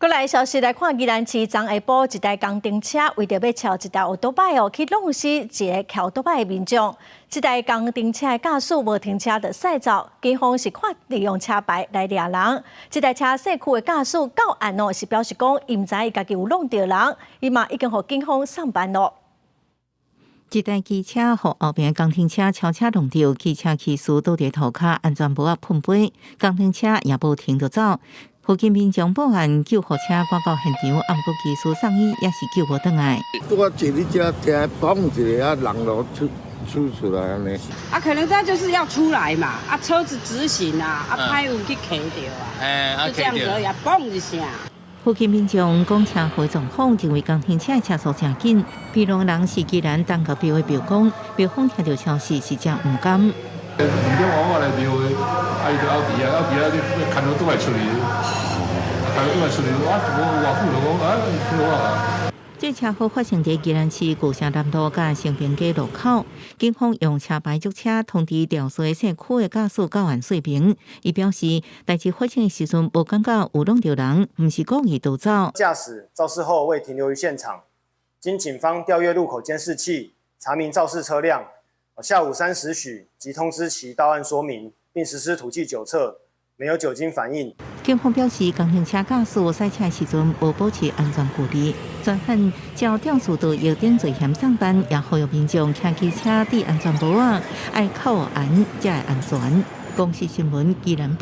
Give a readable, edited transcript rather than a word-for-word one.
閣來消息來看，宜蘭市昨下晡一台工程車為著欲撨一台歐多擺哦，去挵死一个騎歐多擺的民眾。這台工程車的駕駛無停車就駛走，警方是看利用車牌來掠人。這台車社區的駕駛到案哦，是表示講伊毋知伊家己有挵著人，伊嘛已經予警方送辦咯。這台機車予後邊工程車超車挵著，機車騎士倒佇塗跤，安全帽仔噴飛，工程車也無停就走。附近民眾報案，救護車趕到現場，毋過技師送醫也是救無轉來。拄仔坐佇遮聽砰一下，啊人就出來按呢。啊，可能他就是要出來嘛，啊，車子直行啊，啊，歹運去卡著啊，就這樣子而已，砰一聲。附近民眾講車禍狀況，認為工程車車速誠緊。被挵人是宜蘭東角廟的廟公，廟公聽著消息是誠毋甘。 2點外我來廟的，啊伊就漚佇啊，漚佇啊，你牽倒轉來出去，牽倒轉來出去，啊無偌久就講啊，好啊。這車禍發生佇宜蘭市舊城南路佮升平街路口，警方用車牌捉車通知肇事社區的駕駛到案說明。伊表示，代誌發生的時陣無感覺有挵著人，毋是故意逃走。駕駛肇事後未停留於現場，經警方調閱路口監視器，查明肇事車輛。下午3時許即通知其到案說明，並實施吐氣酒測，沒有酒精反應。警方表示，工程車駕駛駛車時陣無保持安全距離，專案將肇事到藥店罪嫌送辦，也呼籲民眾騎機車戴安全帽仔，愛扣安才會安全。公視新聞宜蘭。